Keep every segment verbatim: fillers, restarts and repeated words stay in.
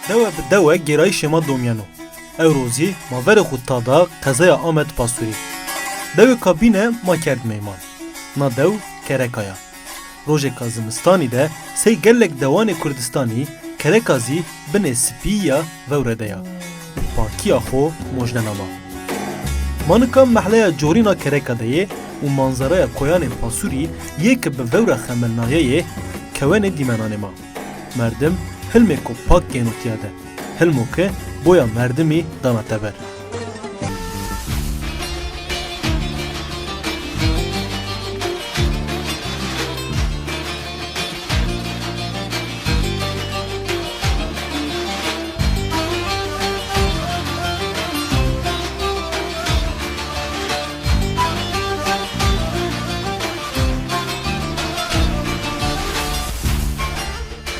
Dewe bi dewe gêrayîşê ma domyeno. Ewro zî ma verê xo tada qezaya Amed Pasûrî. Dewêka bîne ma kerd meyman. Na dew Kereka ya. Rojêka zimistanî de sey gelek dewanê Kurdistanî Kereka zî binê sipîyî ya vewre de ya. Pakîya xo mojnena ma. Ma nika mehleya Corîna Kereka de yê û manzaraya koyanê Pasûrî yê ke bi vewre xemelnayeyê kewenê dîmenanê ma. Merdim hilmêko pak gêno tîya de. Hilmo ke boya merdimî dana teber.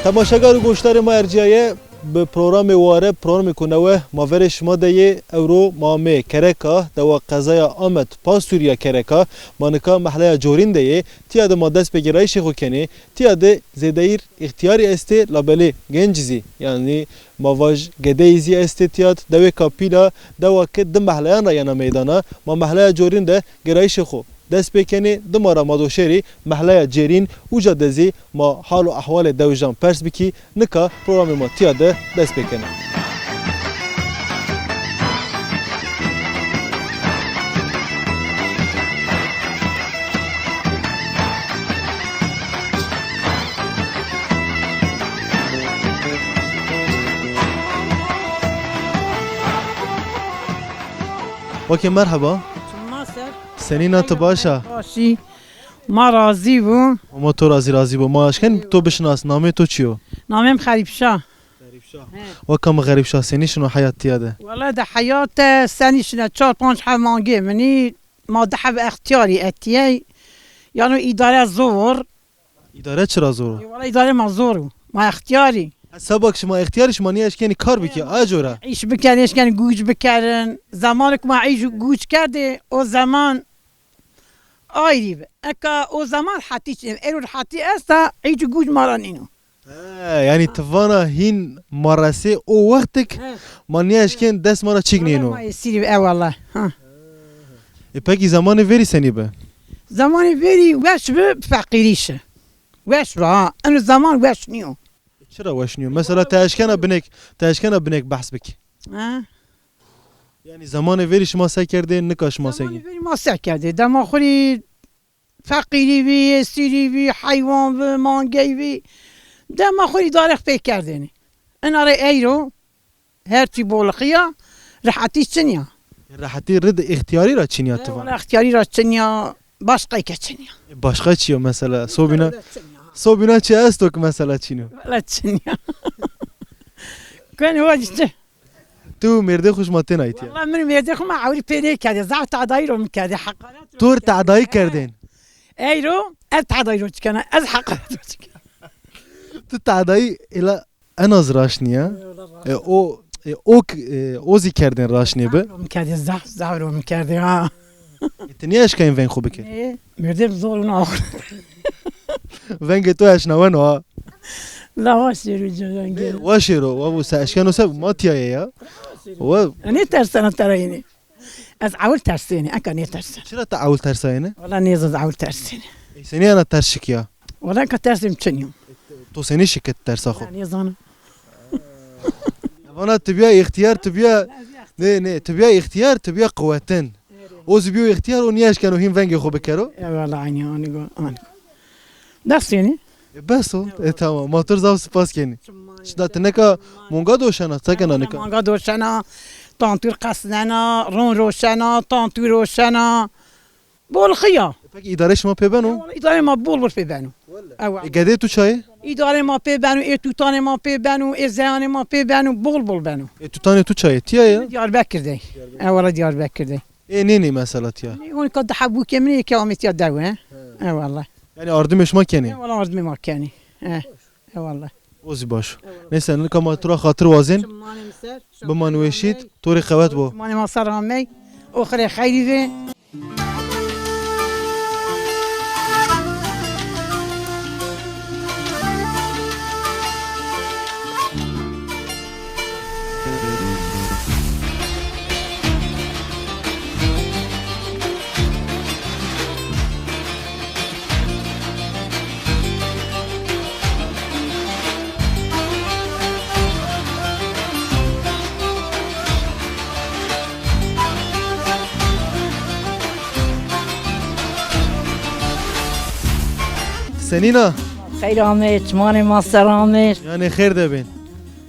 Temaşegar û goşdarê ma ercîyaye. Bi programê Ware, programêko newe ma verê şima de yê. Ewro ma amê Kereka, dewa qezaya Amed Pasûrî ya Kereka. Ma nika mehleya Corîn de yê. Tîya de ma dest bi gêrayîşê xo kenê. Tîya de zêdeyîr îxtîyarî estê, labelê genc zî, yanî ma vaj gedeyî zî estê tîya de. Dewêka pîl a, dewa ke di mehleyan ra yena meydana. Ma mehleya Corîn de gêrayîşê xo dest pê kenê, dima ra ma do şêrî mehleya Cêrîn, uca de zî ma hal û ehwalê dewijan pers bikî. Nika programê ma tîya de dest pê keno. Weke merheba. Çima ser? Senîn a, ti baş a? Başî. Ma razî bû. Ma to ra zî razî bo. Ma eşken to bişinas, namê to çi yo? Namê mi Xerîpşa. Xerîpşa. He. Weka mi Xerîpşa, senî şino heyat tîya de? Wele de heyat de senî şine, çar panc heb mangê min î, ma di heb extîyarî etîyey. Yano îdare zor. Îdare çira zor o? Ê, wele îdare ma zor o. Ma extîyarî. Seba ke şima extîyarî, şima nîya eşkenî kar bikî, aye cora. Îş bikerî, eşkenî guc bikerin. Zemanik ma îş û guc kerdê, o zeman ayrî bi. Eka o zeman rehetî çin, ero rehetî esta, îş û guc ma ra nîno. He, yanî ti vana hîn ma resê o wextik, he, ma nîya eşken dest ma ra çîk nîno. Ma esîrî bi, ewallah. Ha. E, pekî zemanê verî senî bi? Zemanê verî weş bi, feqîrî şi. Weş bi ha. Eno zeman weş nîyo. Çira weş nîyo? Mesela ti eşkena binêk, ti eşkena binêk behs bikî? Ha? Yanî zemanê verî şima se kerdê, nika şima se kerdê? Zemanê verî ma se kerdê? Dema xo rê feqîrî bî, esîrî bî, heywan bî, mangey bî. Dema xo rê îdare pê kerdêne. Ina rê eyro her çî bolixî ya, rehetî çin ya. Rehetî rid îxtîyarî ra çin ya ti vana? Wela îxtîyarî ra çin ya, başqayî ke çin ya. E, başqa çi yo mesela? Sobîna, sobîna çi esto ki mesela çin yo? Wela çin ya. Kenê wa çi? Tu mêrdê xo şima têna îtya? Wela min mêrdê xo ma ewrî pê nêkerdê. Zaf tadayî ro mi kerdê. Heqaret ro. Tor tadayî kerdên? Eyro ez tadayî ro çikena, ez heqaret ro çikena. Tu tadayî ela en az raşt nîya. E, o, e, o k-, e, o zî kerdên raşt nêbi. Zaf ro mi kerdê, zaf, zaf ro mi kerdê ha. E, ti nêeşkayên veng xo bikir? E, mêrdê mi zor ûna axir. Vengê to eşnaweno ha. La wa şêro ci vengê. Wa şêro, wa bu se eşkeno se ma tîya yê ya. Wa. Nêtersena tera yînî. Ez ewil tersêne, eka nêtersêne. Çira ti ewil tersayêne? Wela nêzan ez ewil tersêne. Ey senî ena ters şikîya? Wela eka tersê mi çin yo. To senî şikit tersa xo? Wela nêzana. Vana ti bîya îxtîyar, ti bîya, nê, nê, ti bîya îxtîyar, ti bîya quwetin. O zî bîyo îxtîyar, o nîeşkeno hîn vengê xo bikero. E, wela eynî, anî go, anî go. Dest yenî. E, bes o. E, tamam. Ma to rê zaf spas kenî. Şina ti nika manga doşena, se kena nika? Manga doşena, tantûr qesnena, ron roşena, tantûr roşena. Bol xiya. E, peki îdare şima pê beno? E, wela îdare ma bol bol pê beno. Wela. E, wela. E, gedê tu çayê? Îdare ma pê beno, ê tutanê ma pê beno, ê zeyanê ma pê beno, bol bol beno. E, tutanê tu çayê? Tîya ya? Diyarbekir de. E, wela Diyarbekir de. Ê nênê mesela tîya? Nê, onika di heb wikê min ê, eke amê tîya dewe, he? He. E, wela. Yanî ardimê şima kenê? E, wela ardimê ma kenê. E, e, wela. O zî baş. E, wela. Neyse, nika ma tu ra xatir wazên. Çimanê mi ser, biman weşît, to rê qewet bo. Çimanê ma ser amey. Oxirê xeyrî vê. Senîn a? Xeyr amê, çimanê ma ser amê. Yanê xêr de bên.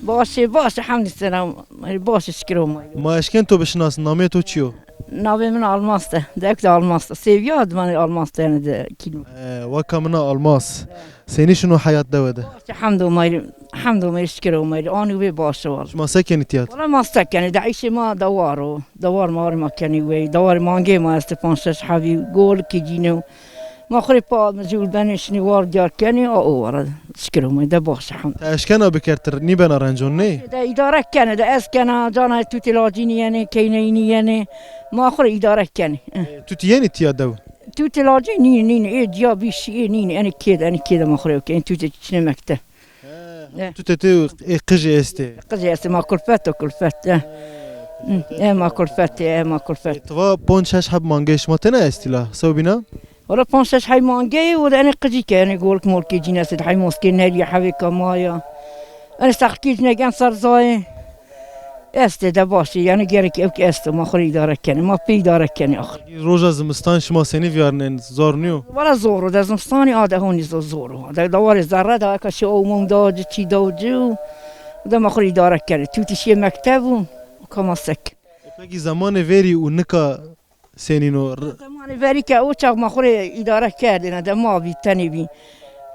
Baş ê, baş ê, hemdî selam. Baş ê, şikir o ma. Ma eşken to bişinasn, namê to çi yo? Navê min Almas de. Dewk de Almas de. Sêvîya de, ma Almas de, yanî de kîlm. E, weka min a Almas. Senî şino heyat dewe de? Baş ê, hemd o ma rê, hemd o ma rê, şikir o ma rê. Anî wê baş o wala. Şima se kenî tîya de? Wala ma se kenî, de îşê ma dewar o. Dewar ma rê ma kenî wey. Dewarê mangê ma estê, panc şeş hebî, golikê cîno. Ma xwu rê pa mecbûr benê şinê war diyar kenê, a o wara şikir o ma de baş ê, hemd. Ti eşkena biker, ti nîbena rencon nê? De îdare kenê, de ez kena, cana tutê lacî nîyenê, keyneyî nîyenê. Ma xwu rê îdare kenê. E, tutî yenî tîya dew? Tutê lacî nîn, nîn, ê ciya bî şî, ê nîn, enê kê de, enê kê de ma xwu rê kenê, tutê çinê mekteb. He, tutê tu ê qijî estê? Qijî estê, ma kulfet o, kulfet, e. Hı, e, ma kulfet, e, ma kulfet. E, ti va ponc şeş heb mangeyê şima tena estî la, sewbîna? Wala ponc şeş heb mangeyê, o de enê qijî ke, enê golik molkê cîn estê, de hey moskê nerîye, hevêka ma ya. Enê seqikê cîne gen ser zayê. Estê de baş ê, yanî gerek ewk esto, ma xwu rê îdare kenê, ma pê îdare kenê axir. Roja zimistan şima senî vîyarnên, zor nîyo? Wala zor o, de zimistanî a de honî zo-, zor o. De dewarê zerre de eka şi ow mom da ci, çî da ci û de ma xwu rê îdare kenê. Tutî şîyê mekteb û ka ma sek. E, pekî zemanê verî û nika senîn o? R- Zemanê verî ke o çax ma xwu rê îdare kerdêne de ma bî, tenê bî.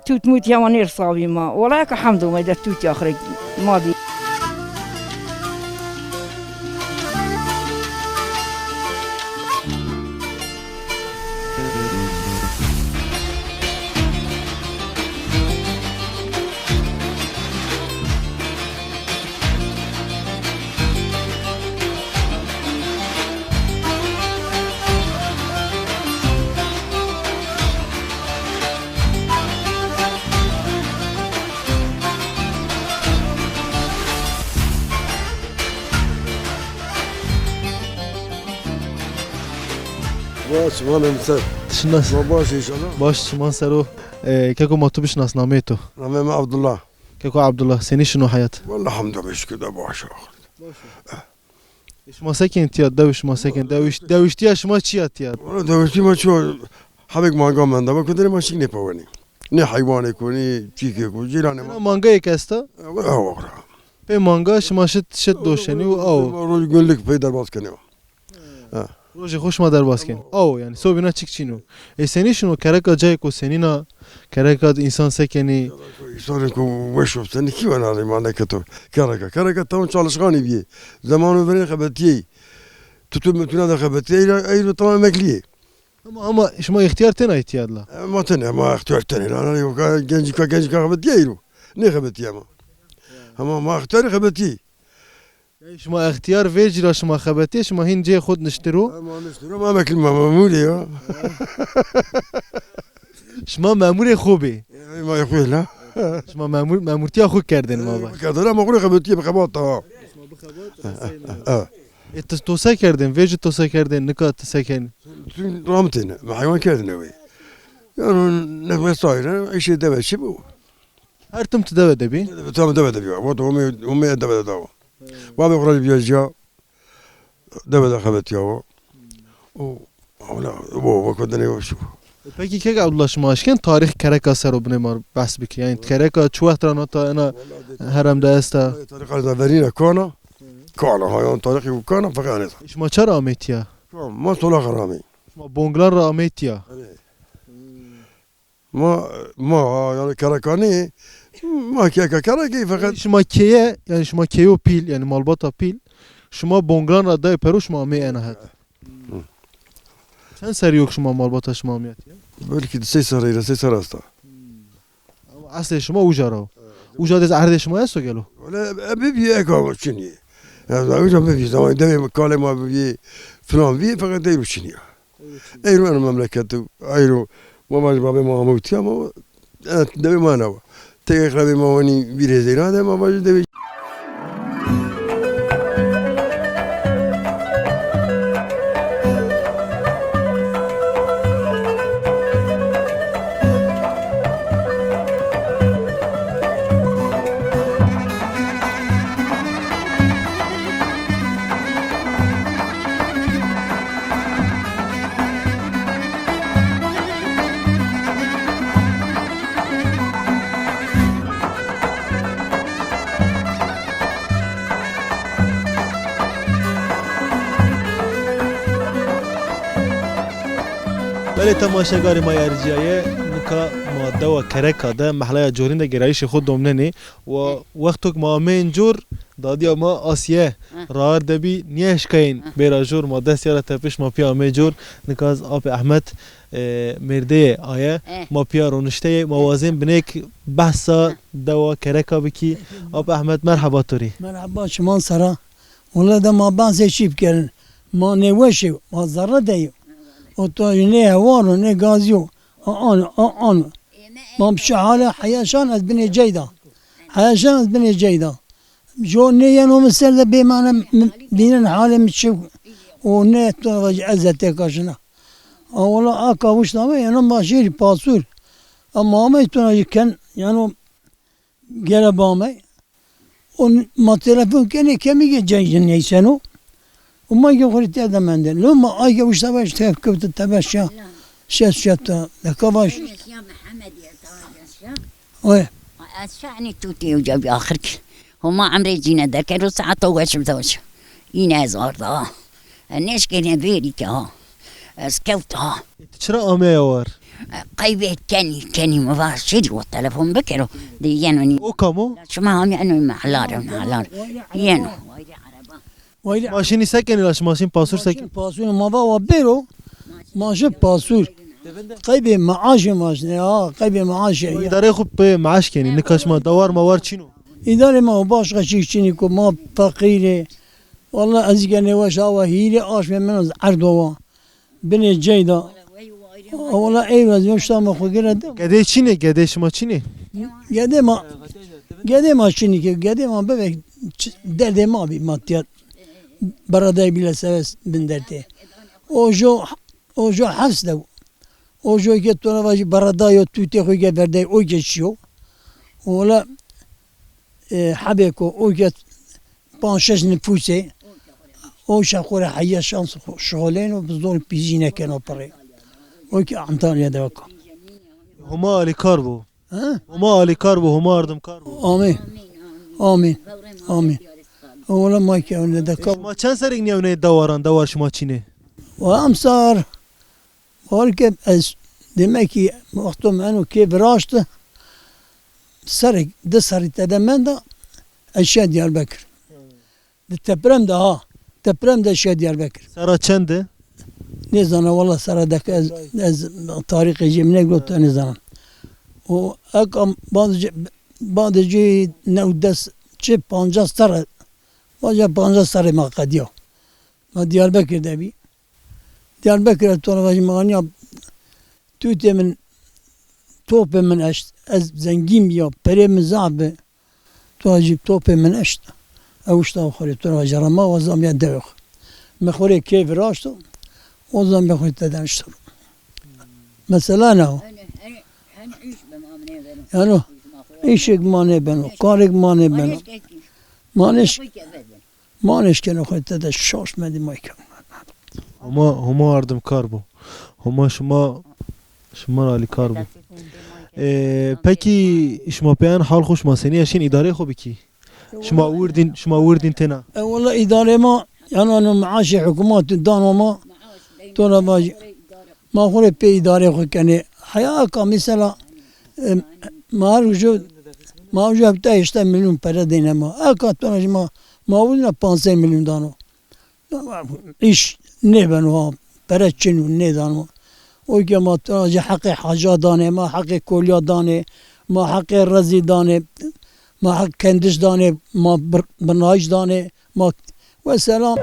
Tût mût hema nêrsavî ma. Wala eka hemd o ma de tût ya xirê ma dî. Baş, çimanê mi ser. Şinas. Ma baş inşallah. Baş, çiman ser o. E, keko ma tu bişinas, nameyê to? Nameyê mi Abdullah. Keko Abdullah, senî şino heyat? Wala hemd o, şikir de baş o. Baş o. E, şima se kenî tîya, dewê şima se kenî? Dewiş-, dewiştîya şima çi ya tîya? Wala dewiştî ma çi o, hebêk manga menda, ma kuderê ma şik nêpawenî. Nê heywanêko, nê çîkêko, cîranê ma. Ena mangayêk esta? E, wala, wala. Pê manga şima şit, şit doşenî û aw. Ma roj günlük pey derbas kenê ma. Ha. Rojê xo şima derbas kenî. Aw, yanî sobîna çik çin o. E, senî şino kereka, cayêko senîn a, kereka de însan se kenî? Însanêko weş o, senî kî wena rê ma neketo kereka. Kereka tamam çalışkanî bîyê. Zemano verên xebetîyê. Tutu mituna de xebetîyê, eyra, eyro tamam emeklî yê. Ama, ama şima îxtîyar tena îtîyad la? E, ma tenê, ma îxtîyar tenê. La, la, yoka gencîka, gencîka xebetîyê eyro. Nêxebetîyê ma. Ama ma îxtîyarî xebetîyê. Yanî şima îxtîyar vêcî ra şima xebetîyê, şima hîn cê xo de niştiro? E, ma niştiro, ma emeklî, ma memurê ya. Şima memurê xo bê? E, ma xo la. Şima memur, memurtîya xo kerdên ma va. Kerdên, ama xo rê xebetîyê, bi xebata ha. Şima bi xebat reseyne. E. E, ti, to se kerdên? Vêcî to se kerdên? Nika ti se kenî? Tûn ramitêne, ma heywan kerdêne wey. Yanî ne vesaire, îşê dewe çi bû? Her tim ti dewe de bî? Tam dewe de bî. Vot, homê, homê dewe de dawa. Babê xo ra bîya cîya, dewe de xebetîya wa. O, wala, o, o kodenê o şu. Pekî kek Abdullah, şima eşken tarîx kereka ser o binê ma behs bikî? Yanî kereka çi wext ra nata ena herem de esta? Tarîxa verîne kana, kana, ha, yanî tarîxî kana, feqet enê. Şima ça ra amê tîya? Ma Solaxa ra amê. Şima Bonglan ra amê tîya? Erê. Ma, ma, yanî kerekanî, ma keka kerekî feqet. Şima keye, yanî şima keyo pîl, yanî malbata pîl, şima Bonglan ra dayê pero şima amê ena het. Hı. Çend serrî yo ke şima malbata şima amîya tîya? Belkî di sey serrî ra, sey serrî esta. Ama eslê şima uca ra o. Uca de erdê şima esto gelo? Wele, e, bibî eka çinî. Ya, uca bibî, zaman dewê kalê ma bibî, filan bî, feqet deyro çinî ya. Eyro eno memleket de, eyro, ma vajî babê ma amo tîya, ma e, dewê ma ena wa. Teke qebê ma wenî vîrê zeyna de, ma vajî dewê. Belê temaşegarê ma ercîyaye, nika ma dewa Kereka de, mehlaya Corîn de gêrayîşê xo domnenê. Wa wexto ke ma ameyên cor, dadîya ma Asîye raar de bî, nîeşkayên bêra jor, ma dest ya ra tepiş, ma pîya amey cor. Nika ez apê Ehmed, e, mêrdeyê aye, ma pîya ronişteyê, ma wazên binêk behsa dewa Kereka bikî. Apê Ehmed, merheba to rê. Merheba, şima sera. Wele de ma behsê çî bikerin. Ma nêweş ê, ma zerre de yê. O to nê hewar o, nê gazî yo. A ano, a ano. Ma bi çi hale heya şan ez binê cey da. Heya şan ez binê cey da. Jo nêyeno mi ser de bê mane mi-, bînen halê mi çi. O nê to vajî ez hetê kaşina. A wela a kawişna me yeno ma şêrî pasûr. Ama amey to vajî ken yeno gere bamey. O n-, ma telefon kenê kemî ke ceng neyseno. O ma ke xo rê tede mende. Lo ma ay ke wişta baş tef kewte tebe şa. Şet şet ta. De ka baş. Oy. Ez şanî tutî uca bir axir ki. Homa emrê cîne dekero saeto weş bi weş. Îne ez arda. E, nêşkêne vêrî ke ha. Ez kewt ha. Ti çira ameya war? E, qeybê kenî, kenî mi va şêrî o telefon bikero. De yeno nî. O kam o? Şima hamî eno mehla ra, mehla ra. Yeno. Ma şinî se kenî la, şima şin pasûr se kenî? Pasûr ma va wa bêro. Ma şin pasûr. Qeybê maaşê ma şinê ha, qeybê maaşê. Îdareyê xo pê maaş kenî, nika şima dewar mawar çin o? Îdarê ma o başka çî çinî ko, ma feqîr ê. Walla ez ke nêweş awa hîrê aşmê min ez erdo wa. Binê cey da. Wala ey wez yo şita ma xo gire de. Gedê çin ê, gedê şima çin ê? Gedê ma, gedê ma çinî ke, gedê ma bibe ç-, derdê ma bî ma tîya. Beradayê bîle seves bin derdê. O jo, o jo hefs de. O jo ke to ra vajî beradayo tutê xo ke verdey o ke çiyo. Wala, e, hebêko o ke panc şeş nifûsê. O şa xo rê heya şans şixulêno, bi zor pîzî nêkeno pirê. O ke Antalya de weka. Homa alîkar bo. Ha? Homa alîkar bo, Homa ardimkar bo. Amîn. Amîn. Amîn. Wala ma ke ne de ka. Şima çend serrî nîya nê dewaran, dewar şima çin ê? Wa emsar. War ke ez demek ki wexto mi eno kê viraşti, serek, di serrî tede menda, ez şiya Diyarbekir. Di deprem de ha, deprem de şiya Diyarbekir. Serra çend de? Nêzana wala serra de ez, ez tarîxê jê mi nêgirot, nêzana. O eka bad jê, bad jê new des çi pancas serre, vaja pancas serrê ma qedîya. Ma Diyarbekir de bî. Diyarbekir de to ra vajî ma anîya tutê min, topê min eşt. Ez zengîn bîya, perê min zaf bi. To ra jî topê min eşt. Ewişta xo rê to ra vajî rema wa zamiya dewê xo. Mi xo rê kê viraşto, o zamiya xo rê tede nişto. Mesela na o. Yano, îşêk ma nêbeno, karêk ma nêbeno. Ma nêş-, Ma nêşkeno xo tede şaş mendî ma kewna. Homa, Homa ardimkar bo. Homa şima, şima ra alîkar bo. E, pekî şima pê en hal xo şima senî eşîn îdareyê xo bikî? Şima wirdîn, şima wirdîn têna? E, wala îdarê ma, yano, ano maaşê hukûmat dano ma, to ra vajî. Ma xo rê pê îdarê xo kenê. Heya eka mesela, e, ma her ujo, ma ujo hewtay heştay milyon pere dêne ma. Eka to ra jî ma, ma wina panc sey milyon dano. Îş nêbeno ha, pere çin o, nêdano. O ke ma to ra jî heqê haca danê, ma heqê kolya danê, ma heqê rezî danê, ma heq kendiş danê, ma bir-, birnayîş danê, ma Wesselam.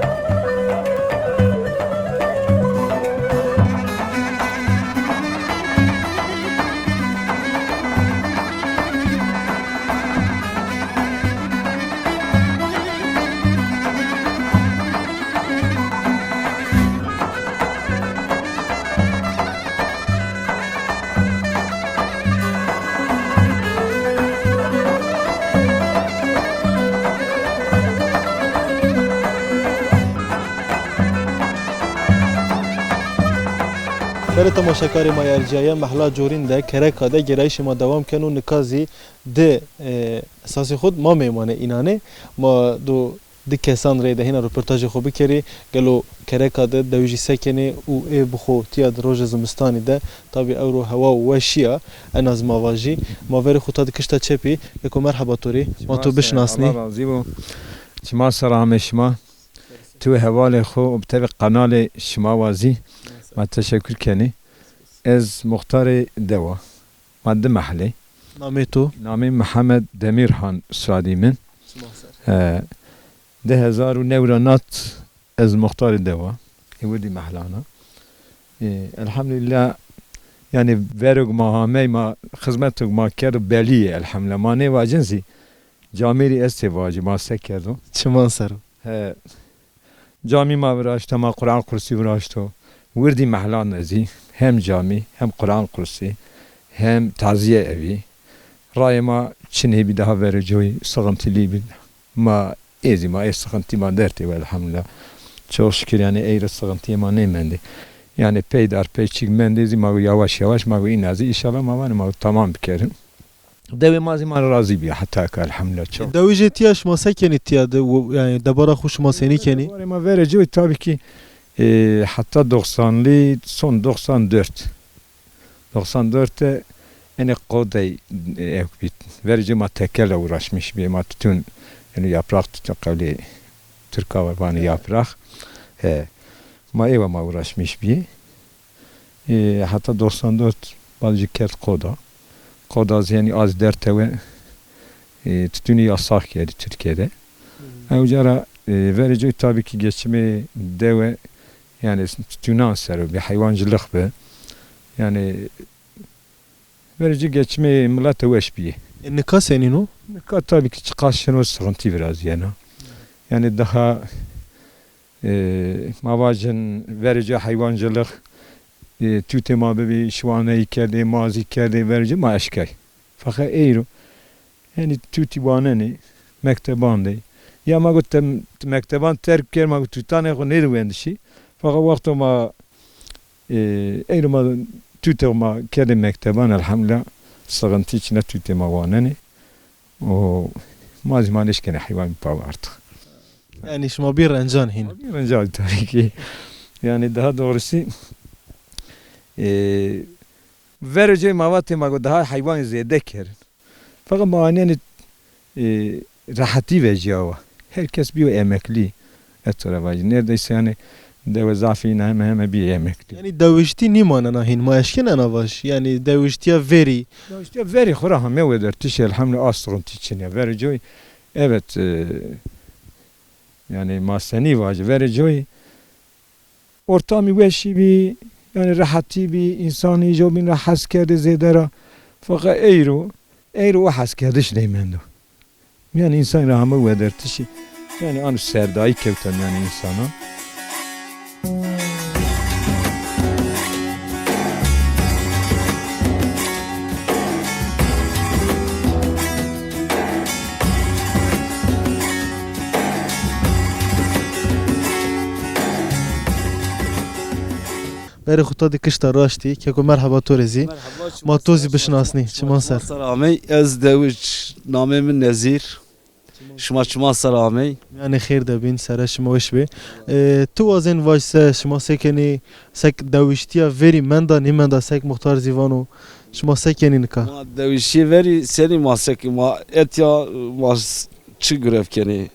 Belê temaşekarê ma ercîyaye, mehla Corîn de, Kereka de gêrayîşê ma dewam keno. Nika zî di, e, esasê xo ma mêmanê înan ê. Ma do Di kesan reyde hîna roportajê xo bikerî, gelo kereka de dewijî se kenê û ê bi xo tîya di rojê zimistanî de, tabî ewro hewa weşî ya, en az ma vajî. Ma verê xo ta di kişta çepî, keko merheba to rê, ma to bişinasnî. Allah razî bo. Çima ser amê şima. Tu û hevalê xo û bi tevî qenalê şima wa zî ma teşekur kenî. Ez muxtarê dewa. Ma di mehlê. Namê to? Namê Mihemed Demîrhan soyadî min. He, di hezar û new ra nat ez muxtarê dewa. Ê wirdî mehlan a. Ê, elhamdulîllah, yanî verok ma amey, ma xizmetok ma kerdo belî yê, elhamdulîllah. Ma nêvacin zî camêrî estê vacî, ma se kerdo. Çiman ser o. He. Camî ma viraşta, ma Quran Qursî viraşto. Wirdî mehlan de zî hem camî, hem Quran Qursî, hem tazîye evî. Rayê ma çinê bî, daha verê coyî sixintilî bî. Ma ê zî ma ê sixintî ma dertê we elhamdulîllah. Çok şükür yanî ey ra sixintîyê ma nêmendê. Yanî pey dar pey çîk mendê zî ma go yawaş yawaş ma go îna zî înşallah ma vanê ma go tamam bikerin. Dewê ma zî ma ra razî bîya heta ke elhamdulîllah. Çok. Dewê jê tîya şima se kenî tîya de, wo-, yanî debara xo şima senî kenî? Dewarê ma verê coy tabî kî, e, heta doksanlî, son doksan dört. Doksan dört de enê qodey, e, ewk bî. Verê coy ma tekel ra uğraşmış bî, ma tutun, yanî yaprak tutun, qewlê Tirka vanê yaprak. He. Ma êwa ma uğraşmış bî. E, heta doksan dört bad jî kerd qoda. Qoda zî yanî az dertewe, e, tutunî yasax kerdî Tirkîye de. Hmm. Ewca ra, e, verê coy tabî kî geçimê dewe yanî tutunan ser o bî, heywancılık bi. Yanî verê coy geçimê milete weş bîyê. E, nika senîn o? Nika tabî kî çiqas şino sixintî virazîyena. Yanî daha E, ma vacin verê coy heywancılık, e, tutê ma bibî, şiwaneyî kerdê, mazî kerdê, verê coy ma eşkay. Feqet eyro, henî tutî wanenê, mekteban de. Ya ma got, te, mekteban terk kerd, ma got, tutanê xo nêdi wendişî. Feqet wexto ma, e, eyro ma tutê xo ma kerdê mekteban, elhamdulîllah, sixintî çine, tutê ma wanenê. O, ma zî ma nêşkenê heywan bipawê artık. Yanî şima bî rencan hîn? Ma bî rencan tabî kî. Yanî daha doğrusu, e, verê coy ma vatê ma go daha heywanî zêde kerin. Feqet ma anenê, e, rehetî vecîyawa. Her kes bîyo emeklî. Ez to ra vajî. Neredeyse yanî dewe zafî yîna heme heme bî emeklî. Yanî dewiştî nîmanena hîn, ma eşkên ena vaj? Yanî dewiştîya verî. Dewiştîya verî xo ra hame wedertişî elhamdulîllah, a sixintî çin ya. Verê coy, evet, e, yanî ma senî vajî, verê coy ortamî weşî bî, yanî rehetî bî, însanî jobîn ra hes kerdê zêde ra. Feqet eyro, eyro o heskerdiş nêmendo. Mîyanê însanî ra heme wedertişî, yanî ano serdayî kewta mîyanê însanan. Verê xo ta di kişta raştî. Keko merheba to rê zî. Merheba, çima ser, ma to zî bişinasnî. Çiman ser. Çima ser amey. Ez dewij, namê min Nezîr. Şima çima ser amey. Mîyanê xêr de bîn, sere şima weş bê. E, ti wazên vaj se, şima se kenî, sek dewiştîya verî menda, nîmenda, sek muxtar zî vano, şima se kenî nika? Ma dewiştîyê verî senî ma se ke, ma etya ma s-, çi grev kenî?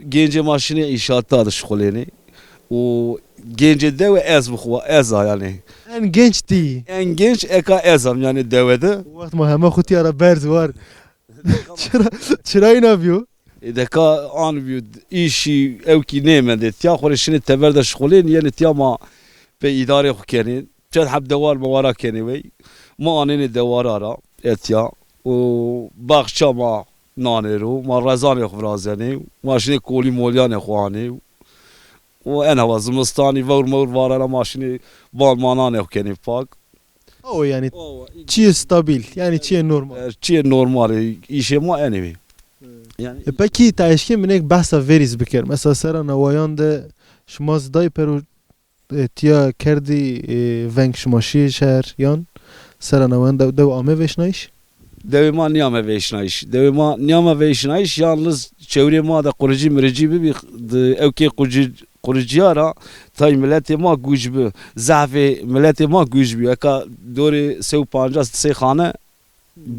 Gencê ma şinê înşaata de şixulênê. Û gencê dewe ez bi xo, ez a yanî. En genç tî. En genç eka ez am yanî dewe de. Wext ma heme xo tîya ra berz war. Çira, çira îna bîyo? Ê deka an bîyo, îşî ewkî nêmendê. Tîya xo rê şinê teber de şixulênê, yenê tîya ma pê îdarê xo kenê. Çend heb dewar mewara kenê wey. Ma anênê dewara ra, etya. Û baxça ma nanê ro, ma rezanê xo virazenê. Ma şinê kolî molyanê xo anê. Û en hewa zimistanî vewr mewr vara ra ma şinê bal mananê xo kenê pak. Awe yanî. Awe. Çîyê stabil, yanî çîyê normal. E, çîyê normal ê, îşê ma enê bî. Hı. Yanî. E, pekî ta eşkê mi nêk behsa verî zî biker. Mesela sera newayan de şima zî dayî pero, e, tîya kerdî, e, veng şima şîyê şeher yan sera newayan de dew ame vêşnayîş? Dewê ma nîyame veyşnayîş. Dewê ma nîyame veyşnayîş, yalniz çewrê ma de quricî miricî bibî, di ewkê quci-, quricîya ra tay miletê ma guc bi. Zehfê miletê ma guc bî. Eka dorê sey û pancas sey xane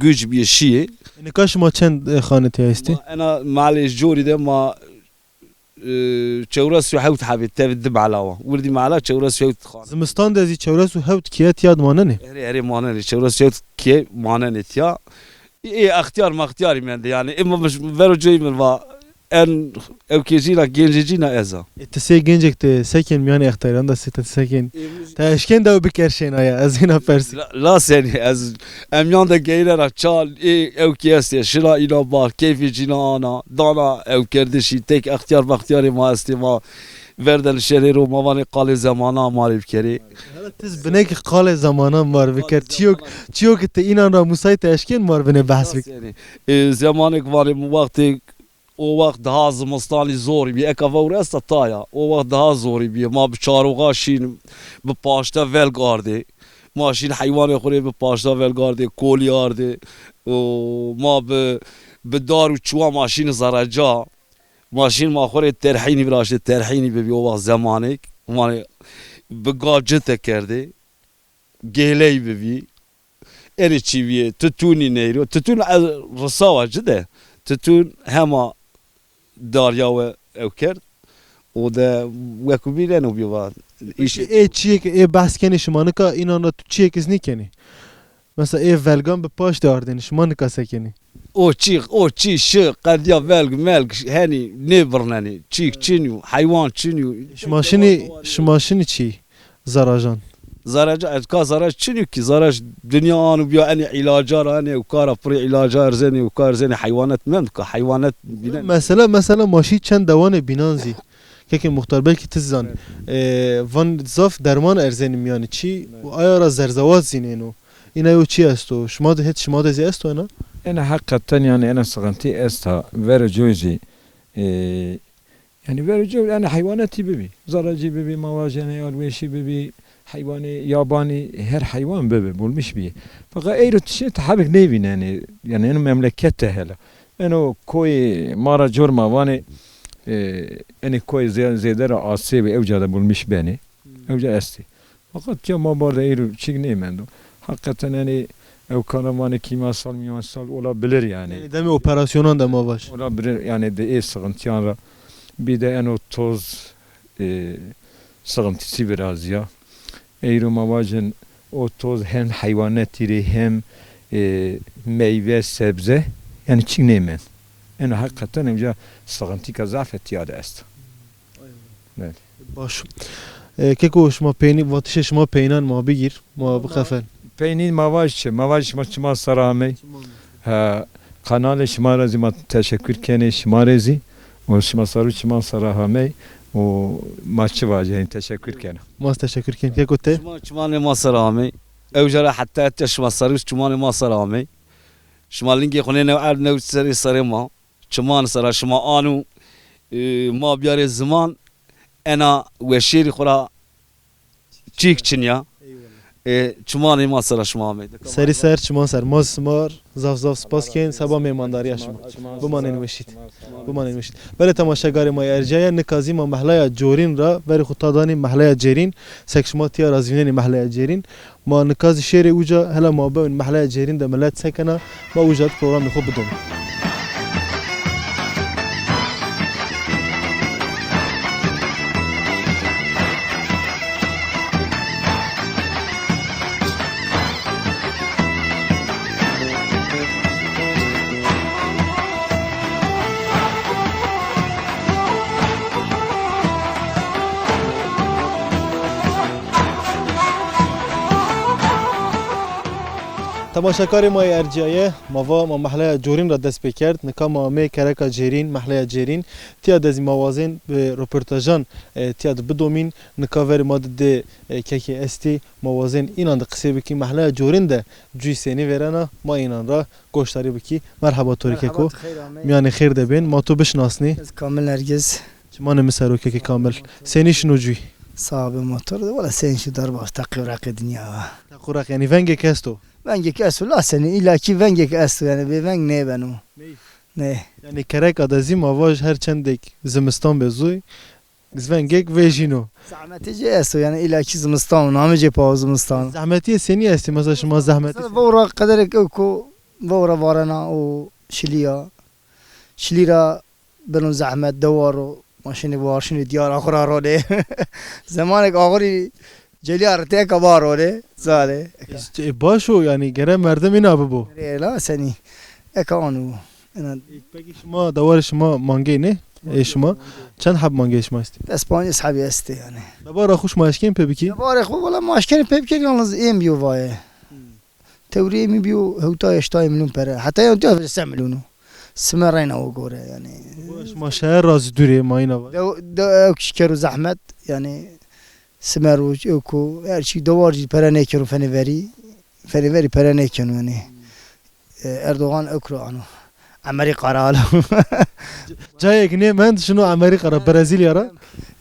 guc bîyê şîyê. Nika şima çend, e, xane tîya estî? Ma ena malê jorî de ma, e, çewres û hewt hebê tevî di mala wa. Wirdî mala çewres û hewt xane. Zimistan de zî çewres û hewt kîye tîya di manenê? Erê, erê manenê. Çewres û hewt kîye manenê tîya. Ê extîyar mextîyarî mende yanî. Ê ma vero coyî min va en ewkê cîna, gencê cîna ez a. E, ti sey gencêk de sekên mîyanê extîyaran de sê ti sekên? Ti eşkên dew bikerşêna ya, ez hêna persî. La, la senî ez, em yan de geyre ra çal, ê ewkê estê, şina îna bar, keyfê cîna ana, dana ewkerdişî, tek extîyar mextîyarê ma estê, ma ver de nişenê ro, ma vanê qalê zemanan ma rê bikerê. Hele tiz binekî qalê zemanan ma rê biker. Qalê zemanan. Çîyo, çîyo ki ti înan ra musay ti eşkên ma rê binê behs bik. La senî. E, zemanêk vanê wextê O wext daha zimistanî zorî bî. Eka vewre esta taya. O wext daha zorî bî. Ma bi çaroxa şîn, bi paşte velg ardê. Ma şîn heywanê xwu rê bi paşte velg ardê, kolî ardê. O, ma bi, bi dar û çiwa ma şîn zerreca. Ma şîn ma xwu rê terhînî viraştê, terhînî bibî o wext zemanêk. Vanê bi ga cite kerdê. Gêley bivî. Enê çî vîyê, tutûnî neyro. Tutûn ez risawa ci de. Tutûn hema darya we ew kerd. O de wekû bî reno bî va. Îşê ê çîyê ke ê behs kenê şima nika înan ra tu çîyêk iznî kenê? Mesela ê velgan bi paştê ardêne, şima nika se kenê? O çî, o çî şi, qedîya velg melg henî nêbirnenê. Çîk çin yo, heywan çin yo. Şima şinî, şima şinî çî? Zarajan. Zaraja, ez ka zaraj çinî ki, zaraj dinya anu biya enê îlaca ra, enê ewka ra pirê îlaca erzenê, ewka erzenê, heywanet mend ka, heywanet bînen. Mesela, mesela ma şî çend dewanê bînan zî. Kekê muxtar, belkî ti zan. E, van zaf derman erzenî mîyanî çî û aya ra zerzewat zî nêno. Îna yo çî esto? Şima de het, şima de zî esto ena? Ena heqeten yanî ena sixintî esta. Vero coy zî, e, Yanî verê cewr, yanî heywanetî bibî. Zaracî bibî, ma vajenê alwêşî bibî, heywanê yabanî, her heywan bibî, bulmîş bîyê. Feqet eyro tiştê ti hebik nêvînenê. Yanî eno memleket de hele. Eno koyê ma ra cor ma vanê, e, enê koyê zê-, zêde ra asê bi, ewca de bulmîş benê. Ewca estê. Feqet ca ma bar de eyro çîk nêmendo. Heqeten enê ewkana vanê kîmasal, mîyansal olabilir yanî. Yanî demê operasyonan de ma vaj. Olabilir yanî, di ê sixintîyan ra. Bî de eno toz, e, sixintîsî virazîya. Eyro ma vajin o toz hem heywanetî rê hem, e, meyve, sebze yanî çîk nêmend. Eno heqeten ewca sixintîka zaf tîya de est. Belê. Baş. E, keko, şima peynî, vatişê şima peynan ma bigîr, ma biqefel. Peynî ma vaj çi? Ma vaj şima çiman ser amey. Ha, kanalê şima ra zî ma teşekkür kenê, şima rê zî. O şima ser û çiman ser amey. O ma çi vajê, yanî teşekkür kenê. Ma teşekkür kenê. Keko te? Şima çimanê ma ser amey. Ewca ra heta heta şima ser û çimanê ma ser amey. Şima lingê xwu nênew erd new serê serê ma. Çiman sera şima anu, e, ma biyarê ziman, ena weşêrî xwu ra çîk çin ya. E, çimanê ma sera şima ameyde. Serî ser, çiman ser. Ma zî şima zaf zaf spas kên seba mêmandariya şima. Bimanên weşît. Bimanên weşît. Belê temaşegarê ma yê ercîyaye, nika zî ma mehlaya Corîn ra verê xwu ta danî mehlaya Cêrîn. Sek şima tîya ra zî vînenî mehlaya Cêrîn. Ma nika zî şêrê uca, hela ma bewin mehlaya Cêrîn de milet se kena, ma uca de programê xwu bidomî. Temaşekarê ma yê ercîyaye, ma va ma mehleya Corîn ra dest pê kerd. Nika ma ameyê kereka Cêrîn, mehleya Cêrîn. Tîya de zî ma wazên bi roportajan, e, tîya de bidomîn. Nika verê ma de dê, e, kekê estî. Ma wazên înan de qisê bikî. Mehleya Corîn de cuyî senî vêrena, ma înan ra goşdarî bikî. Merheba to rê keko. Merheba, tu xeyr amey. Mîyanê xêr de bên. Ma to bişinasnî? Ez Kamil Nergiz. Çimanê mi ser o kekê Kamil. Senî şino cuyî? Saxbe motor de, wela senî şi dar baş, teqî reqê dinya. Teqî req, yanî vengêk esto? Vengêk esto la senî, îlakî vengêk esto, yanî bêveng nêbeno. Ney. Nê. Yanî kereka de zî ma vaj her çendêk zimistan be zû, vengêk vejîno. Zehmetê ci esto, yanî îlakî zimistan o, namê ci pawo zimistan o. Zehmetîye senî estê? Mesela şima zehmetî... Mesela vewra qederêk ewko vewra varena û şilî ya. Şilî ra beno zehmet, dewar o, ma şinê war, şinê diyara xo ra ronê. Zemanêk axurî celîya ritê eka va ronê, zanê. E, baş o, yanî gere merdim îna bibo. Rê la senî. Eka anu. Ena... E, pekî şima, dewarê şima mangey nê? Ê şima? Çend heb mangeyê şima estê? Des pancês hebî estê yanî. Debara xo şima eşkên pê bikî? Debarê xo wela ma eşkenê pê bikir, yalnız êm bîyo vaye. Tewrê êm bîyo hewtay heştay milyon pere. Heta ya tu se milyon o. Sime reyna o gore yanî. Şima şeher ra zî dûr ê, ma îna va. De, de ew kişi kero zehmet yanî, sime ro ewko her çî dewar zî pere nêkero fenê verî. Fenê verî pere nêkeno yanî. E, Erdoğan ewk ra ano. Amerîka ra alo. Cayêk nêmend şino Amerîka ra, Brezîlya ra.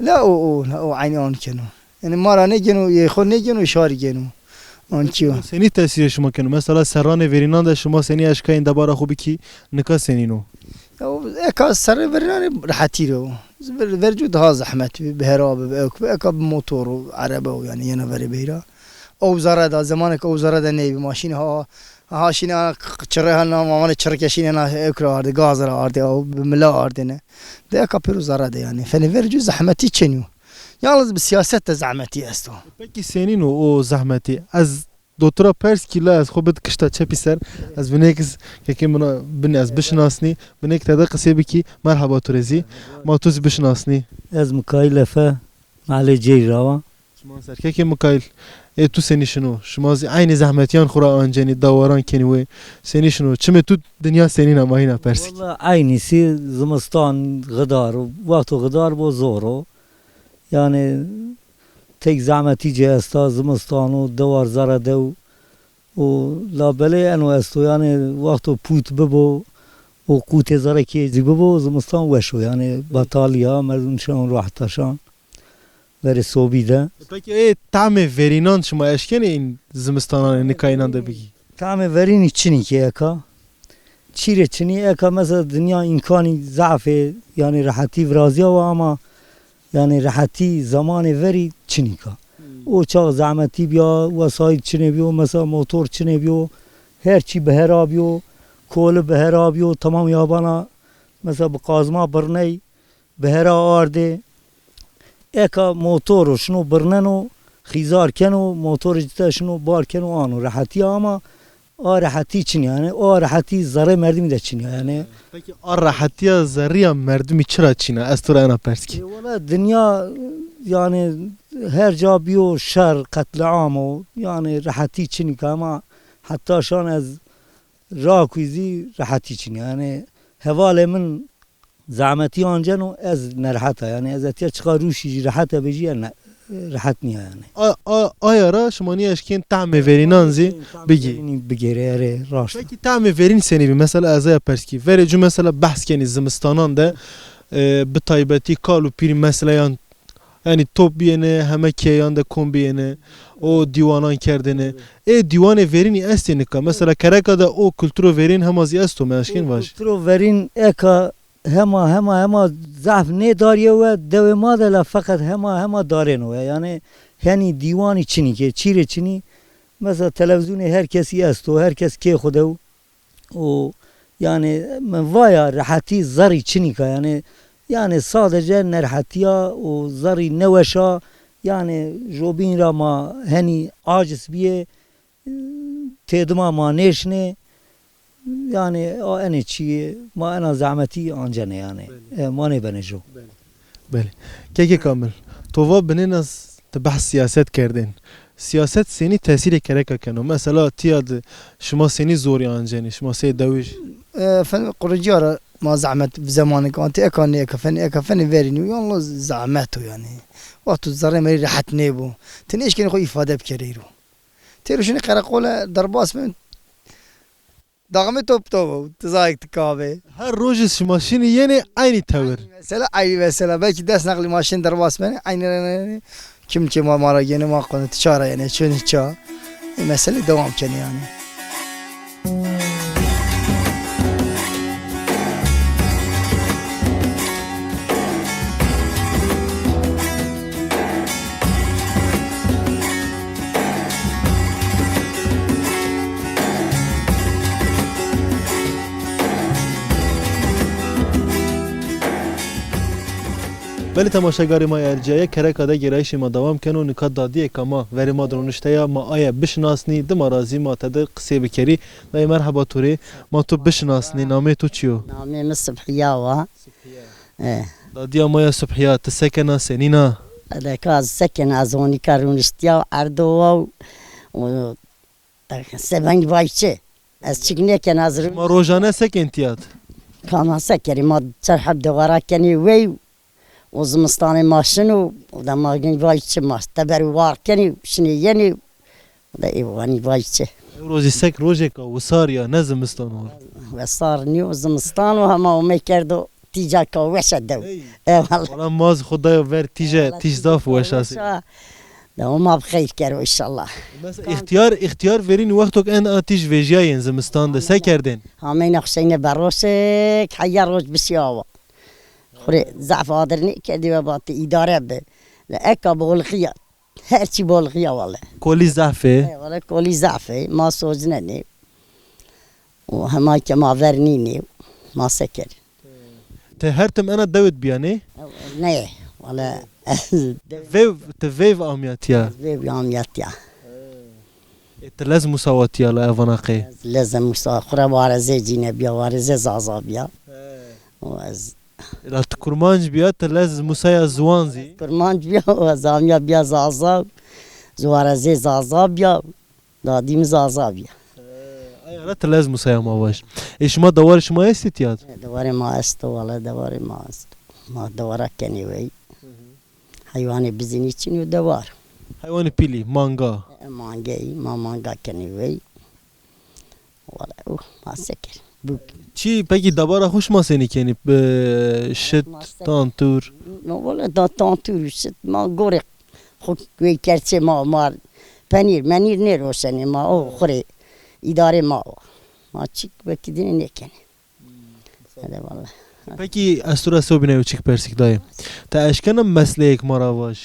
La o, o, la o eynî an keno. Yanî ma ra nêgeno, yê xo nêgeno, şarî geno. An çîyo. Senî tesîrê şima keno? Mesela serranê verînan de şima senî eşkayên debara xo bikî, nika senîn o? Ya, o eka serrê verînanê rehetî ra o. Ver, vercu daha zehmet bi, bi hera bi, bi ewk bi, eka bi motor o, erebe o yanî yena verê beyra. Ow zere de, zemanêk ow zere de nêbî, ma şînê ha, ha şînê ha, çirê ha, na, ma vanê çirike şînê na, ewk ra ardê, gaz ra ardê, aw bi mila ardêne. De eka pêro zere de yanî. Fenê vercu zehmetî çinî yo. Yalnız bi siyaset de zehmetî esto. Pekî senîn o o zehmetî? Ez do tu ra pers kî la ez xo bid kişta çepî ser. Ez binêk iz kekê min a, bin ez bişinasnî. Binêk tede qisê bikî. Merheba tu rê zî. Ma tu zî bişinasnî. Ez Mikaîl Efe, Mehlê Ceyr ra wa. Şima ser kekê Mikaîl. Ê tu senî şino? Şima zî eynî zehmetîyan xo ra ancenî, dewaran kenî wê. Senî şino? Çimê tu dinya senîn a, ma hîna pers kî. Wella eynîsî, zimistan xidar, wexto xidar bo zor o. Yanî tek zehmetî ci esta, zimistan o, dewar zere dew. Û labelê eno esto, yanî wexto pût bibo û qûtê zere kê zî bibo, zimistan weş o. Yanî betalî ya, merdim şan ro heta şan. Verê sobî de. Pekî ê tamê verînan şima eşkenê în zimistananê nika înan de bigî? Tamê verînî çinî kî eka. Çî rê çinî eka, mesela dinya îmkanî zaf ê, yanî rehetî virazîyawa ama yanî rehetî zemanê verî çinîka. Hmm. O çax zehmetî bîya, wesayît çinê bîyo, mesela motor çinê bîyo, her çî bi hera bîyo, koli bi hera bîyo, temam yabana, mesela bi qazma birney, bi hera ardê. Eka motor o, şino birneno, xîzar keno, motorê cite şino bar keno ano. Rehetî ya ama a rehetî çin yanî. O rehetî zerrê merdimî de çin yanî. Pekî a rehetîya zerrîya merdimî çira çin a? Ez to ra ena pers kî. E, wela dinya yanî her ca bîyo şer, qetliam o. Yanî rehetî çinî ke ama heta şan ez rakû zî rehetî çin yanî. Hevalê min zehmetî anceno, ez nerehet a. Yanî ez etya çiqa rûşî jî rehet a bêjî, ez ne, rehet nîya yanî. A, a, aya ra şima nîya eşkên tahmê verînan zî bigî. Bigêrê, erê, raşt. Pekî tahmê verîn senî bî? Mesela ez aya pers kî. Verê cû mesela behs kenî zimistanan de, e, bi taybetî kal û pîrî meseleyan, yanî top bîyêne, heme kêyan de kom bîyêne, o dîwanan kerdêne. Ê dîwanê verînî estê nika? Mesela kereka de o kulturo verîn hema zî esto, mi eşkên vaj. Kulturo verîn eka hema, hema, hema zaf nêdarîye we dewê ma de la, feqet hema, hema darêno we. Yanî henî dîwanî çinî ke, çî rê çinî. Mesela televîzyonê her kesî esto, her kes kê xo de o. Û yanî mi vaya rehetî zerrî çinîka, yanî, yanî sadece nerehetîya û zerrî neweş a, yanî jobîn ra ma henî aciz bîyê, têdima ma nêşinê, yanî a enê çîyê, ma ena zehmetî ancenê yanî. Belê. E, ma nêbenê jo. Belê. Belê. Kekê Kamil, to va binêna s-, ti behs sîyaset kerdên. Sîyaset senî tesîrê kereka keno? Mesela tîya de şima senî zorî ancenê, şima sey dewij? E, fen-, quruciya ra ma zehmet bi zemanêk antî, eka nêeka, fenê eka, fenê verînî, yalnız zehmet o yanî. Wexto zerrê ma rê rehet nêbo. Ti nêşkenî xo îfade bikerê ro. Têro şinê qereqole, derbas ben. Daximê top top o, ti zayek ti kavê. Her roj iz şima şinî yenê eynî tewir? Mesela, eynî mesela. Belkî des neqlî ma şin derbas benê, eynî, eynî, eynî. Kim ki ma, ma ra gênê, ma qonê ti ça ra yenê, çonî ça. E, meselê dewam kenê yanî. Belê temaşegarê ma yê ercîyaye, Kereka de gêrayîşê ma dewam keno. Nika dadîyêka ma verê ma de ronişte ya, ma aye bişinasnî, dima ra zî ma tede qisê bikerî. Dayê merheba to rê, ma to bişinasnî, nameyê to çi yo? Nameyê mi Subhiya wa. Subhiya. E. Dadîya ma ya Subhiya, ti se kena, senîn a? Eleka ez se kena, ez honîka roniştîya, erdo wa û, û, se veng vay çi? Ez çik nêkena, ez ro- Ma rojane se kên tîyat? Ka ma se kerî, ma çar heb dewara kenî wey, o zimistanê ma şino, o da ma gên vay çi, ma teber û war kenî, şinê yenî, o da ê wanî vay çi. Ewro zî sek rojêka wisar ya, ne zimistan o. Wisar nîyo, zimistan o, hema omey kerdo tîja ka weş a dew. Ey. E, wala. Wala ma zî xo dayo ver tîje, wala tîj zaf weş a sey. Weş a. Dewa ma bi xeyr kero înşallah. Mesela îxtîyar, îxtîyar verînî wexto ke enda tîj vejîyayên zimistan de se kerdên? Hameyna xuseyne beroşek, heya roj bişî awa. Xwu rê zaf adir nêkerdî we, vatî îdare bi. Le eka bolxî ya. Her çî bolxî ya wele. Kolî zaf ê? E, wele kolî zaf ê. Ma socinenê. Û hema ke ma ver nînê. Ma se kerî? Ti her tim ena dewid bîya nê? Ne, wele. Veyv, ti veyv amîya tîya? Veyv amîya tîya. Ê, ti lez Musa wa tîya la evana qey? Ez lez Musa, xwu ra warezê cîne bîya, warezê Zaza bîya. He. Û ez La ti kurmanc bîya, ti lez Musaya ziwan zî? Kurmanc bîya, ez amîya bîya Zaza, warezê Zaza bîya, dadî mi Zaza bîya. He, aya ra ti lez Musaya ma vaj. Ê şima dewarê şima estî tîya? Dewarê ma esto, wele dewarê ma esto. Ma dewara kenê wey. Heywanê bizînî çin o dewar. Heywanê pîlî, manga. E, mangeyî, ma manga kenê wey. Wala, uh, ma se ker. Bu çî, pekî debara xo şima senî kenî? Bi şit, tantûr? Ma wala da tantûr û şit, ma gorê xo wey kerçê ma, ma penîr, menîr nêroşenê ma, o xwu rê îdarê ma wa. Ma çik wekî dinê nêkenê. Hede wala. Pekî ez to ra sewbîna yew çik persîk dayê. Ti eşkena mesleyêk ma ra vaj?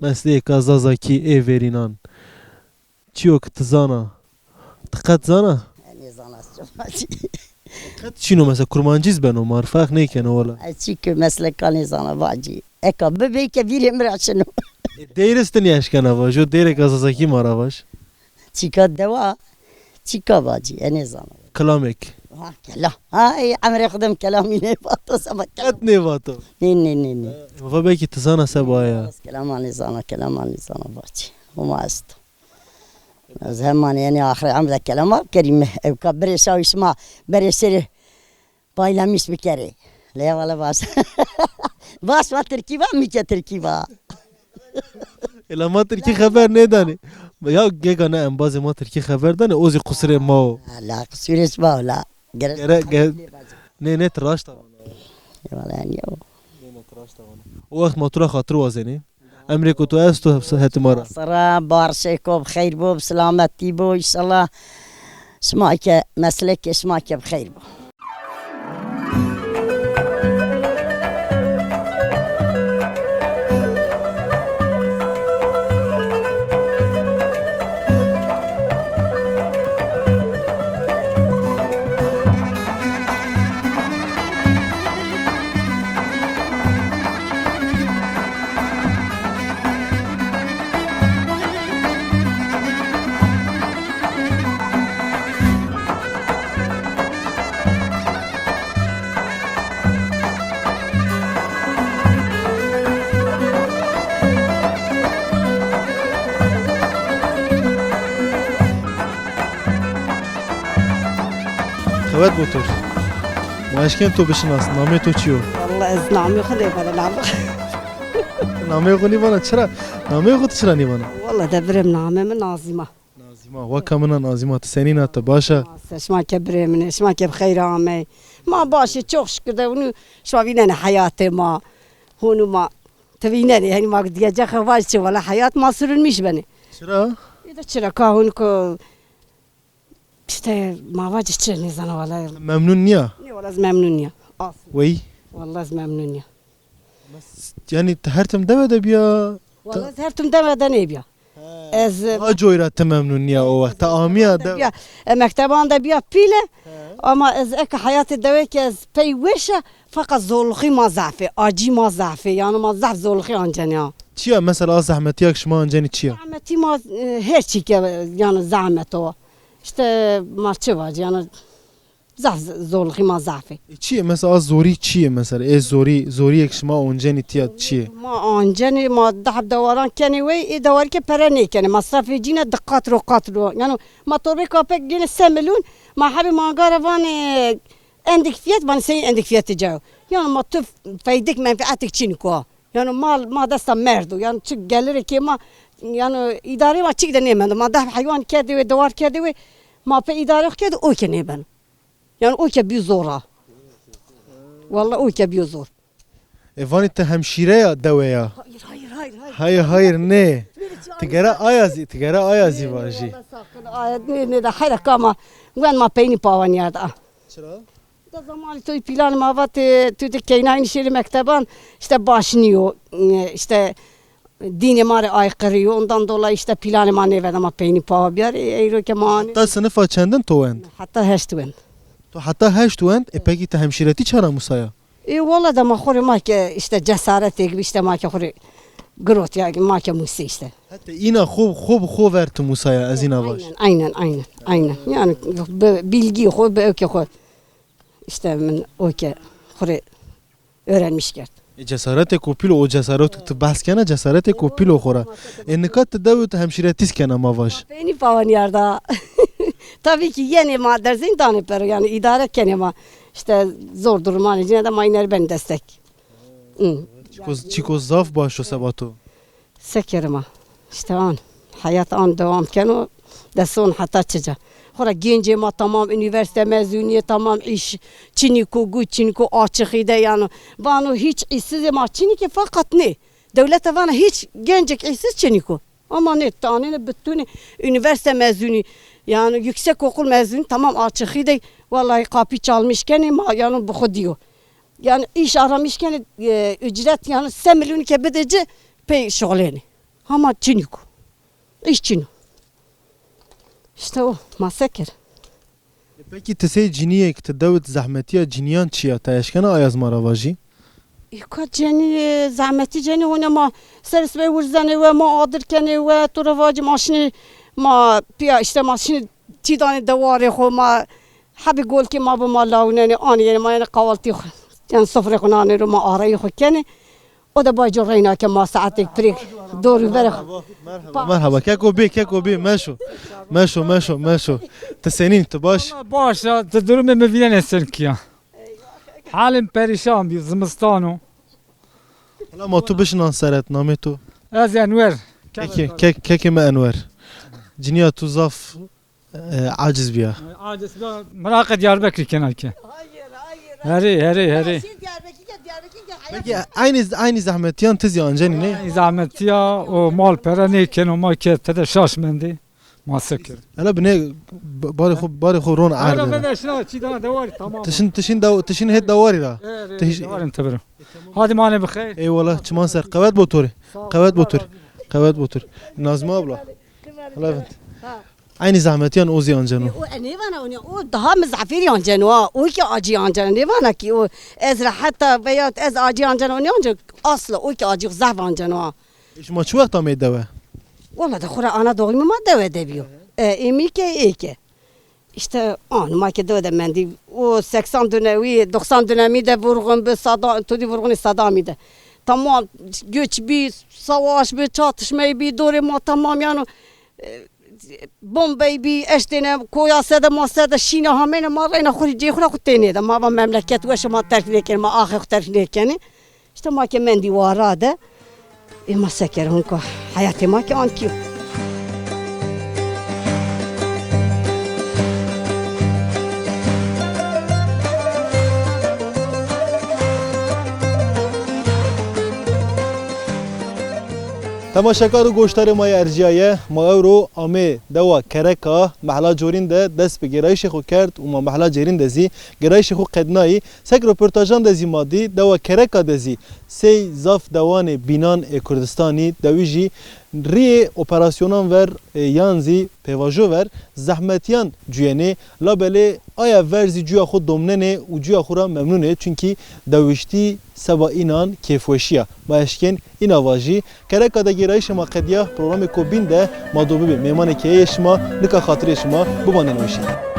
Mesleyêka zazakî ê verînan. Çîyo ke ti zana. Ti qet zana? Nêzana ez çima çî. Qet çîno mesela kurmancî zî beno, ma rê ferq nêkeno wela. Ez çî ke mesleka nêzana vacî. Eka bibê ke vîrê mi ra şino. E, deyr iz ti nêeşkena vajo, deyrêka zazakî ma ra vaj. Çîka dewa, çîka vacî, e nêzana. Kilamêk. Ha, kelam. Ha, ey, emrê xwu de mi kelamî nêvato, seba kelam. Qet nêvato? Nê, nê, nê, nê. E, va belkî ti zana seba ya. Ez kelama nêzana, kelama nêzana vacî. Homa esto. Ez hemanî, yanî axirê emr de kelama bikerî mi. Ewka birê şawî şima berê serê paylamis bikerê. Lê wele baş. Baş va tirkî va, mi ke tirkî va. Ela ma tirkî xeber nêdanê. Ya gêga ne embazê ma tirkî xeber danê, o zî qusirê ma o. La qusirê şima o la. Gere, gere, nê, nê, ti raşta vana. Wele yanî o. Nê, nê, ti raşta vana. O wext ma tu ra xatir wazenê. Emrêko to esto hetê ma ra? Sira, barişêko bi xeyr bo, bi silametî bo, înşallah. Şima ke meslekê şima ke bi xeyr bo. Qewet bo to. Ma eşkên to bişinas, nameyê to çi yo? Wella ez nameyê xo nêvana, nameyê xo. Nameyê xo nêvana, çira? Nameyê xo ti çira nêvana? Wella de birê mi, nameyê mi Nazîm a. Nazîm a, weka min a Nazîm a, ti senîn a, ti baş a? Se, şima ke birê min ê, şima ke bi xeyr amey. Ma baş ê, çok şükür de, unu şima vînenê heyatê ma, hunu ma. Ti vînenê, yanî ma diyecek vaj çi, wela heyat ma sürülmüş benê. Çira? Ê de çira ka hunu ko İşte ma vacî çi, nêzana wele. Memnun nîya? Nê wele ez memnun nîya. Asla. Wey? Wele ez memnun nîya. Yanî ti her tim dewe de bîya? Wele ez her tim dewe de nêbîya. Ez, a coy ra ti memnun nîya o wext? Ti amîya de? Bîya, e, mekteban de bîya pîle. Ama ez eke heyatê dewe ke ez pey weş a, feqet zorluxî ma zaf ê, acî ma zaf ê. Yanî ma zaf zorluxî ancenê ya. Çi ya mesela a zehmetîya ke şima ancenî çi ya? Zehmetî ma, e, her çî ke, yanî zehmet o. İşte ma çi vacî yanî. Zaf z-, zorluxî ma zaf ê. E, çi yê mesela, a zorî çi yê mesela? Ê zorî, zorîyê ke şima oncenî tîya çi yê? Ma ancenî, ma dehb dewaran kenê wey, ê dewarî ke pere nêkenê. Masrafê cîne di qat ro, qat ro. Yanî ma torbê kapek gênê se milyon, ma hebê mangara vanê endik fiyet, vanê sey endik fiyetê ca yo. Yanî ma tu feydik, menfeetik çinîko. Yanî mal ma desta merdo. Yanî çi gelirê kê ma, yanî îdarê ma çik de nêmendo. Ma dehb heywan kerdê wey, dewar kerdê wey. Ma pê îdare xo kerdê, o ke nêbeno. Yanî o ke bîyo zor a. Wella o ke bîyo zor. E, vanî ti hemşîre ya dewe ya? Hayır, hayır, hayır, hayır. Hayır, hayır, nê? Ti gere aya zî, ti gere aya zî vajî. Nê, nê, wella sakın, aya, nê, nê de, hera kama, wend ma peynî pawa nîyarda. Çira? Da zamanî toy pîlanê ma vatê, tu de keynaynî şêrê mekteban, işte baş nîyo, işte Dînê ma rê aykırı yo. Ondan dolayı işte planê ma nêveda ma peynî pawa biyarê. Eyro ke ma anê. Heta sinifa çendin to wend? Heta heşt wend. To heta heşt wend? E, peki ti hemşîretî çara musaya? E, wala da ma xo rê ma ke işte cesaretêk bi, işte ma ke xo rê girot ya, ma ke musê işte. Heta îna xo, xo bi xo ver ti musaya, ez îna vaj. Aynen, aynen, aynen, aynen. Yanî bi bilgî xo, bi öke xo. İşte min o ke xo rê öğrenmiş kerd. E, cesaretêko pîl o, o cesaret ti behs kena, cesaretêko pîl o xora. E, nika ti dewe ti hemşîretîs kena ma vaj. Peynî pawa nîyarda. Tabii ki yenê ma derzên danê pero, yanî îdare kenê ma. İşte zor durumanê cine de ma îne rê benê destek. Hı. Çiko, çiko zaf baş o seba to. Se kerê ma. İşte an. Heyat an devam keno. De son heta çica. Xora gencê ma tamam unîversîte mezunî yê, tamam îş çinîko, guç çinîko, açıxî de yanî. Vano hiç îşsizê ma çinî ki, fakat nê. Dewlete vana hiç gencek îşsiz çinîko. Ama nê, tanêne bitûnê unîversîte mezunî, yanî yüksekokul mezunî, tamam açıxî de, vallahi kapı çalmış kenê ma, yanî bi xo dîyo. Yanî îş aramış kenê, e, ücret yanî se milyonî ke bidê ci pey şuxulênê. Hama çinîko. Îş çin o. İşte o, ma se ker. E, peki ti sey cinîyêk, ti dewit zehmetîya cinîyan çi ya? Ti eşkena aya zî ma ra vajî? E, ka cenî, e, zehmetî cenî hone ma ser sibê wirzenê we, ma adir kenê we, to ra vacî ma şinê, ma pîya işte ma şinê çî danê dewarê xo, ma hebê golkê ma bi ma lawinenê, anê yenê ma yenê qawaltî xo, yanî sofrê xo nanê ro, ma arayî xo kenê. O da bay co reyna ke ma saetêk pirêk dorû verê xo. Merhaba, merhaba. Keko bê, keko bê, meşo. Meşo, meşo, meşo. Ti senîn, ti baş? Baş a, ti durumê mi vînenê senkî ya. Halim perîşan bî, zimistan o. Hela ma tu bişinan seret, namê tu? Ez Enwer. Kekê, kek-, kekê mi Enwer. Cinîya tu zaf E, aciz bîya. Aciz bîya, miraqê Diyarbekirî kena ke. Herê, herê, herê. Peki, eynî, eynî zehmetîyan ti zî ancenî nê? Eynî zehmetîya o mal pere nêkeno, ma ke tede şaş mendê. Ma se kerd. Hele binê b-, barê xo, barê xo ron erd. Hele bede şina çî dana dewarî tamam. Ti şin, ti şin dew-, ti şin hêt dewarî ra. Ti şin dewarî te biro. Hadi mane bi xeyr. Eyvallah, çiman ser. Qewet bo to rê. Qewet bo to rê. Qewet bo to rê. Nazmi abla. Levent. Ha. Eynî zehmetîyan o zî anceno. E, o, e, nêvana o, o daha mi zafêrî anceno ha. O ki acî anceno. Nêvana ki o ez reheta veya ez acî anceno, o nêanceno. Asla o ki acî zaf anceno ha. E, şima çi wext amey dewe? Wala de xora ana doğumî ma dewe de bîyo. E, êmî ke ê ke. İşte an ma ke dewe de mendî. O seksan dönemî, doksan dönemî de vurgun bi, Sada-, tudî vurgunê Sadamî de. Tamam göç bî, savaş bî, çatışmey bî, dorê ma tamam yanî, e, bombey bî, eştêne koya ser de, ma ser de şîne hamêne, ma reyna xo rê cê xo ra xo tênê de. Ma va memleket weş o, ma terk nêkenê, ma axê xo terk nêkenê. İşte ma ke mendî wara de, ê ma se kerê, hûn ko heyatê ma ke ankî yo. Temaşekar û goşdarê ma yê ercîyaye, ma ewro amê dewa Kereka, mehla Corîn de dest bi gêrayîşê xo kerd û ma mehla Cêrîn de zî gêrayîşê xo qednayî. Sek roportajan de zî ma dî, dewa Kereka de zî sey zaf dewanê bînan ê Kurdistanî, dewijî rîyê operasyonan ver, e, yan zî pêvajo ver zehmetîyan cuyenê, labelê aya ver zî cuya xo domnenê û cuya xo ra memnûn ê, çunkî dewiştî seba înan kêfweşî ya. Ma eşkên îna vajî. Kereka de gêrayîşê ma qedîya, programêko bîn de ma do bibê mêmanê keyeyê şima, nika xatirê şima, bimanên weşî.